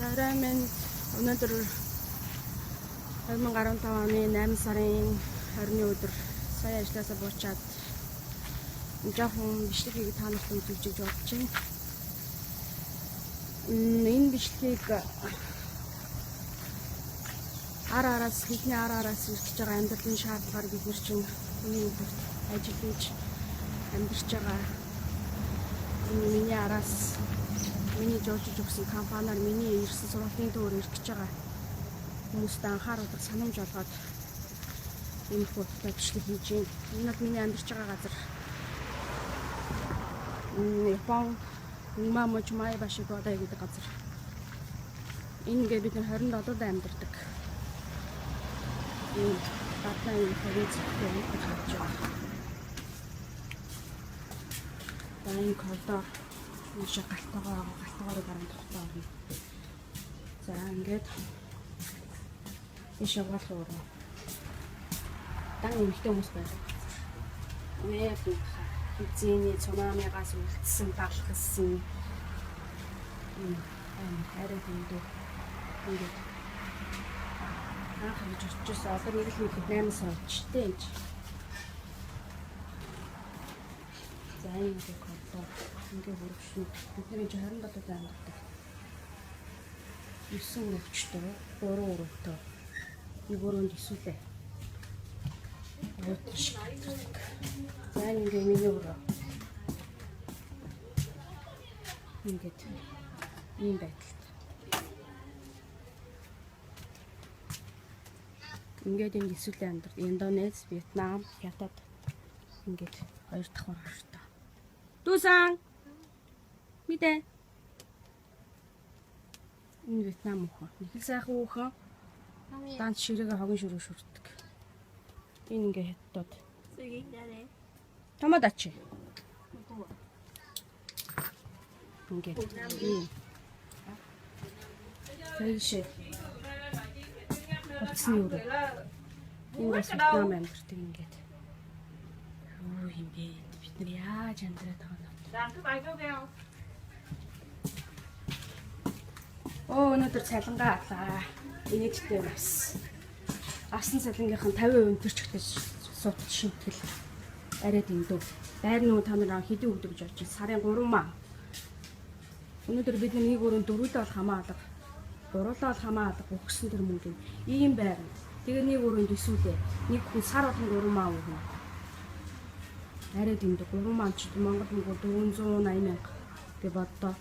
За орой минь өнөөдөр 2015 оны 8 сарын 20-ны өдөр сая ажлаасаа буучаад жоохон бичлэг хийгээд та нарт үзүүлж гэж бодож байна. Энэ бичлэгийг ар араас бидний ар араас ирж байгаа амьдралын шаардлагаар бид нар чинь хүний өдөрт ажил хийж амьдарч байгаа. Энэ миний араас миний жуулчилж өгсөн компаниар миний ирсэн сургуулийн төвөөр ирэх гэж байгаа хүмүүст анхааруулах санамж олгоод энэ хуудтай бичлэг хийж байна. Энэ бол миний амьдарч байгаа газар. Япон Гүнма мужи Маебаши Годай гэдэг газар. Энэ ингээд бид нар 27-д амьдардаг. Энэ гаднаа энэ 20 цагтай амьдарч харж байгаа. За энэ коридор ийшээ галтайгаа байгаа, галтайгаараа баруун тухтай орно. За ингээд ийшээ гол өрөө. Дан эмэгтэй хүмүүс байдаг. Нэг хизээний цунамигаас үлдсэн, далхалсан юм хайрын хөндөө ингээд анх гэж очижсэн. Одоо нэг л мэдээд 8 сар болчтой энэ. За энэ нэг коридор ингээ хөрвшин бид нар энэ 27-д амьдардаг. 9 өрөвчтэй, 3 өрөөтэй. Нэг өрөөнд эсвэл ойтон шиг амьдардаг. За ингээ миний өрөө. Ингээд ийм байдалтай. Ингээд энэ эсвэл амьдардаг. Индонез, Вьетнам, Хятад ингээд хоёр давхар ортой. Дүүсэн. Мэдээ. Энэ Вьетнам үхэн. Нэг л сайхан үхэн. Данц ширээгээ хогон ширүү шүртдэг. Энэ ингээ хятадууд. Томодачи. Ингээд ийм. Тэгшээ. Утасны өрөө. Энэ бас Вьетнам амьдардаг ингээд. Юу юм бэ? Бид нар яаж амьдраад байгаа юм бэ? Оо өнөөдөр цалингаа авлаа. Инээдтэй бас. Авсан цалингийнх нь 50% төрчгтэй суудал шимтгэл. Арай дэндүү. Байр нүү та нар хэдэн өгдөг гэж бодож сарын 3 маа. Өнөөдөр бид нэг өрөөнд дөрвөлөө бол хамаа алга. Гурлаа бол хамаа алга өгсөн тэр мөнгө нь. Ийм байранд. Тэгээ нэг өрөөнд эсвэл нэг хүн сар болгон 3 маа өгнө. Арай дэндүү 3 маа ч Монгол мөнгөөр 480 мянга гэж боддоо.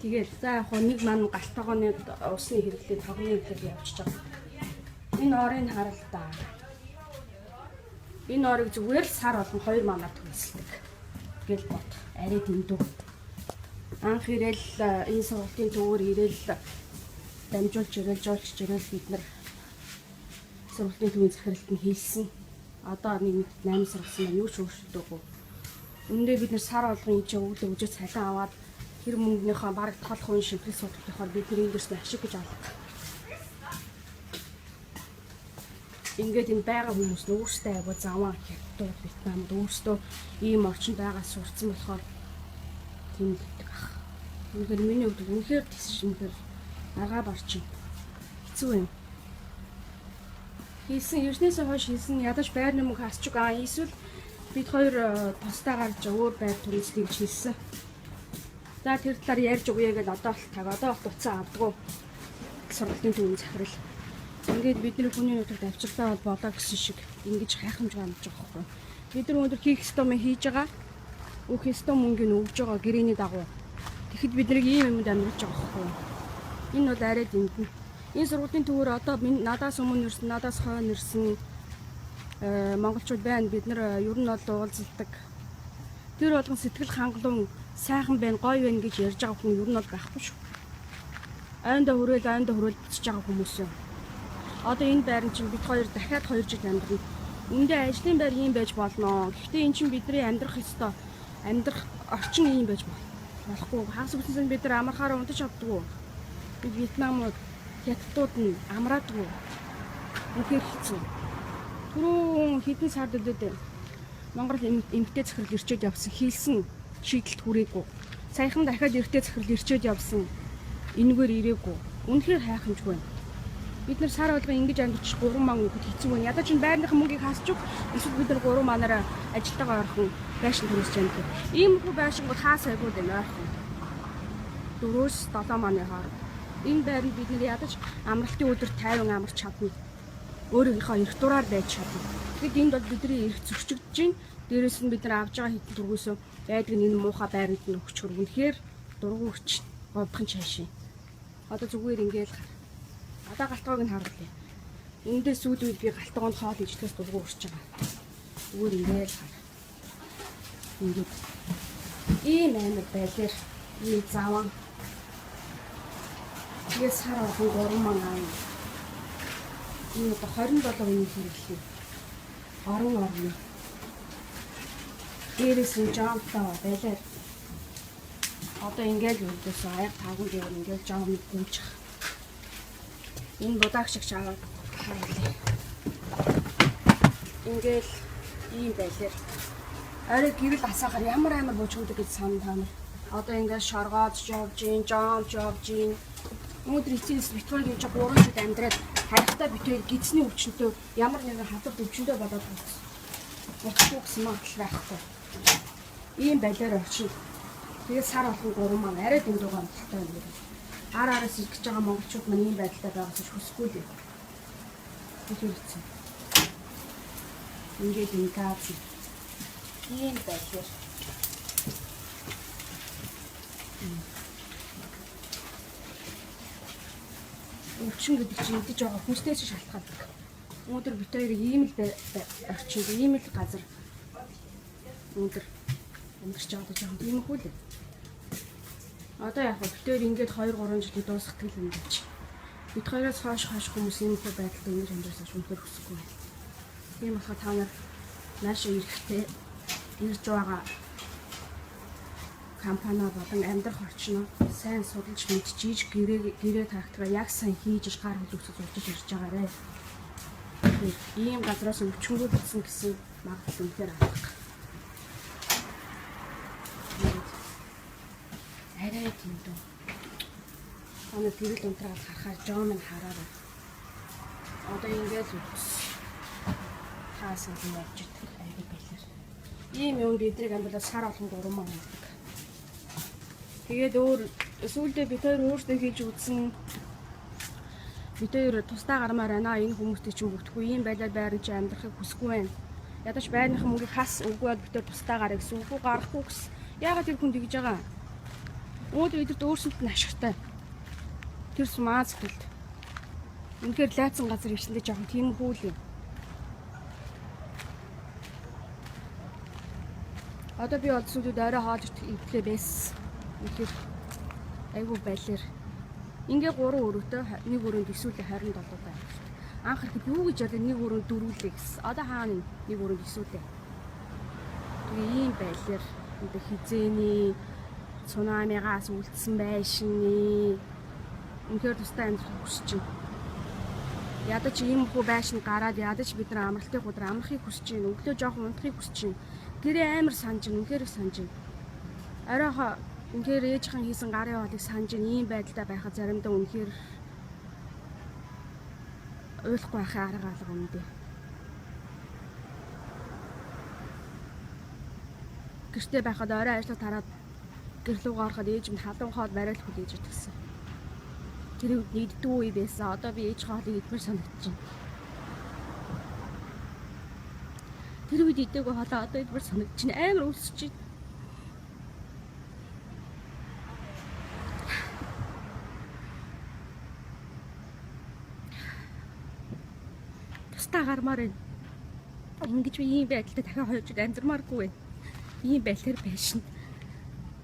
Тэгээд за яг хоо нэг ман галтайгооны усны хэрэглээ тогны хэрэглээ явчихж байгаа. Энэ орыг харал та. Энэ орыг зүгээр л сар болгон 2 манаар төлсөлдөг гэл бод. Арай дэндүү. Анх ирээл энэ сургалтын төвөөр ирээл дамжуулж ирээл жуулчж ирээл бид нар сургалтын төвийн захиралт нь хийлсэн. Одоо нэг 8 сар болсон байна. Юу ч өөрчлөгдөөгүй. Үүндээ бид нар сар болгон ийж өглөө өжөө цалин аваад тэр мөнгөнийхөө бараг тол хувийн шимтгэл судалгахаар бид нар энэ дээрс ашиг гэж алга. Ингээд энэ байгаа хүмүүс нь өөрсдөө айгуу заван хятад Вьетнамд өөрсдөө ийм орчинд байгаа сурцсан болохоор тийм л гэдэг ах. Үнэхээр миний хувьд үнэхээр тэс үнэхээр аргаа барчин хэцүү юм. Хийсэн ерднээсээ хойш хийсэн ядаж байрны мөнгө хасчих аа эсвэл бид хоёр тусдаа гарч өөр байр түрээслэе гэж хэлсэн. За тэр талаар ярьж өгье гэж одоо бол таг одоо бол буцаа авдгуу. Сургалтын төвийн захирал. Ингээд бидний хүний нутагт авчирлаа бол болоо гэсэн шиг ингэж хайхамж гамж байгаа байхгүй. Бид нар өнөөдөр хийх ёстой юм хийж байгаа. Өгөх ёстой мөнгийг өгж байгаа гэрээний дагуу. Тэгэхэд бид нарыг ийм юмд амьдарч байгаа байхгүй. Энэ бол арай дэндэн. Энэ сургуулийн төвөөр одоо надаас өмнө ирсэн, надаас хойно ирсэн монголчууд байна. Бид нар ер нь бол уулзалдаг. Тэр болгон сэтгэл хангалуун сайхан байна, гоё байна гэж ярьж байгаа хүн ер нь бол байхгүй шүү. Ойндоо хүрээл, ойндоо хүрээл буцаж байгаа хүмүүс юм. Одоо энэ байран чинь бид хоёр дахиад 2 жил амьдрна. Үндэ ажлын байр ийм байж болно. Гэхдээ эн чинь бидний амьдрах ёстой амьдрах орчин ийм байж болохгүй. Хагас үсэнсэн бид нар амархаараа унтаж чаддгүй. Бид Вьетнамууд, Хятадууд нь амраадгүй. Үнэхээр хэцүү. Түрүүн хэдэн сард өдөөд Монгол эмэгтэй захирал ирчээд явсан хийлсэн шийдэлт хүрээгүй. Саяхан дахиад эрэгтэй захирал ирчээд явсан. Энэгээр ирээгүй. Үнэхээр хайхамжгүй байна. Бид нар сар болгон ингэж амьдарч 3 мянга өгөхөд хэцүү байна. Ядаж энэ байрныхаа мөнгийг хасч өг. Эсвэл бид нар 3 манаараа ажилтайгаа орхон байшин түрээсч амьд. Ийм хүү байшингууд хаа сайгүй байна ойрхон. 4-7 мааны хооронд. Энэ байранд бид нэр ядаж амралтын өдөр 50 амарч чадна. Өөрийнхөө эрх дураар байж чадна. Тэгэхэд энд бол бидний эрх зөрчигдөж байна. Дээрээс нь бид нар авж байгаа хэдэн төгрөгөөсөө байдаг нь энэ муухай байранд нь өгчхөр үнэхээр дургу өгч гомдхон чаашийн. Одоо зүгээр ингээл хар. Одоо галтгоог нь харуулъя. Эндээс сүүл үед би галтгоонд хоол ижлэхээс дургу өрч байгаа. Зүгээр ингээл хар. Ингээд ийм амар байлаар ийм заван. Тэгээ сар болгон 3 мянга аав. Энэ одоо 27 хүний хэрэглээ. Орон орно. Дээрээс нь жамтай байлаар. Одоо ингээл өрдөөсөө аяг таагүй гэвэл ингээл жам гүйчих. Энэ будааг шиг чаваад харуулъя. Ингээл ийм байлаар. Орой гэрэл асаахаар ямар амар бужигдаг гэж санаа та нар. Одоо ингээл шоргоод явж гин, жамж явж гин. Өнөөдөр эцсийн бит хоёр энэ 3 жил амьдраад харихтаа бит хоёр гидсний өвчнөд ямар нэгэн хатар өвчнөд болоод буцахгүй гэсэн магадлал байхгүй. Ийм балиар орчин. Тэгээд сар болгон 3 маань арай дэндүү гомдолтой байна гэх. Ар араас ирэх гэж байгаа монголчууд маань ийм байдалтай байгаас хүсэхгүй л юм. Тэгэхээр хэцүү. Ингээд энэ газ ийм байдлаар өвчин гэдэг чинь идэж байгаа хүнснээс шалтгаалдаг. Өнөөдөр бид хоёрыг ийм л орчинд, ийм л газар өнөөдөр амьдарч байгаа жоохон тийм хүү л. Одоо яг бид хоёр ингээд 2 3 жилийг дуусгадаг юм гэж. Бид хоёроос хойш хүмүүс ийм хүү байдалд ингэж амьдарсаж үнэхээр хүсэхгүй байна. Тийм болохоор та нар наашаа ирэхдээ ирж байгаа компани болон амьдрах орчноо сайн судалж мэдчихийж гэрээ тактикаа яг сайн хийж гар хөл өсөж урьдчилж ирж байгаарэ. Ийм газраас өвчнгөө битсэн гэсэн магадлал үнэхээр алга. Арай тэндүү. Та нар гэрэл унтраад харахаар жом нь хараарай. Одоо ингээл үтс. Хаасан юм явж идэх айгүй байлаар. Ийм юм бидрийг амьдрал сар болгон 3 мянга авдаг. Тэгээд өөр сүүлдээ бид хоёр өөрсдөө хийж үзсэн. Бид хоёр тусдаа гармаар байна. Энэ хүмүүстэй чинь бүтэхгүй ийм байдлаар байран чи амьдрахыг хүсэхгүй байна. Ядаж байрныхаа мөнгийг хас үгүй бол бид хоёр тусдаа гараа гэсэн. Үгүй гарахгүй гэсэн. Яагаад тэр хүн тэгж байгаа? Өнөөдөр эдэрт өөрсөнд нь ашигтай. Тэр сум Аз хэлд. Үнэхээр лайцсан газар ирсэндээ жоохон тийм хүү л юм. Одоо би бол сүүлд орой хоол идэхээ байсан. Үнэхээр айгүй байлаар. Ингээ 3 өрөөтэй нэг өрөөнд эсвэл 27 байр. Анх ирэхэд юу гэж ярьдаг нэг өрөөнд дөрвөлээ гэсэн. Одоо хаана нэг өрөөнд эсвэл. Тэгээ ийм байлаар энэ хизээний цунамигаас үлдсэн байшины үнэхээр тустай амьдрах хүсэж байна. Ядаж ийм хүү байшин гараад ядаж бид нар амралтын өдөр амрахыг хүсэж байна. Өглөө жоохон унтахыг хүсэж байна. Гэрээ амар санаж байна. Үнэхээр их санаж байна. Оройхоо үнэхээр ээжийнхэн хийсэн гарын хоолыг санаж байна. Ийм байдалтай байхад заримдаа үнэхээр уйлахгүй байхын арга алга юм дээ. Гэртээ байхад орой ажиллах тараад гэр лүү гарахад ээж минь халуун хоол барайл хүлээж идэгсэн. Тэр үед нэгддэг үе байсан. Одоо би ээж хоолыг идмээр санагдаж байна. Тэр үед идээгүй хоолоо одоо идмээр санагдаж байна. Амар өлсөж байна. Тусдаа гармаар байна. Ингэж би ийм байдалтай дахиад 2 жил амьдрмааргүй байна. Ийм байдлаар байшин.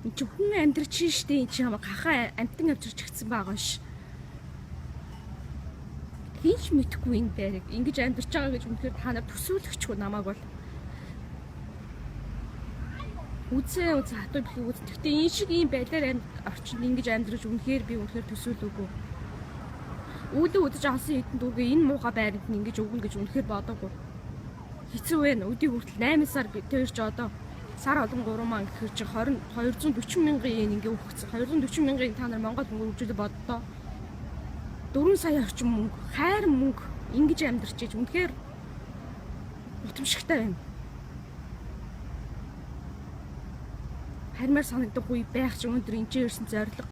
Энд чи хүн амьдрч штэ, энэ чи хамаа гахаа амтан авчирч гисэн байгаа ш. Хинч мэдэхгүй энэ байрыг ингэж амьдарч байгаа гэж үнэхээр та нар төсөөлөхчгүй намайг бол. Үзээ үзээ хатуу бихийг үз. Гэхдээ энэ шиг ийм байдлаар орчин ингэж амьдраж үнэхээр би үнэхээр төсөөлөөгүй. Үүлээ үдэж авсан хэдэн дүүгээ энэ муухай байранд нь ингэж өгнө гэж үнэхээр бодоогүй. Хэцүү байна. Өдий хүртэл 8 сар тэр чи одоо сар олон 3 мянга гэхэр чи 240 мянган йен ингээ өгсөн. 240 мянган та нар Монгол мөнгө хөгжүүлээ боддоо. 4 сая орчим мөнгө, хайр мөнгө ингэж амьдарч иж үнэхээр утамшигтай юм. Харимаар санагдах үе байх ч өнөөдөр энэ ч ирсэн зорилго.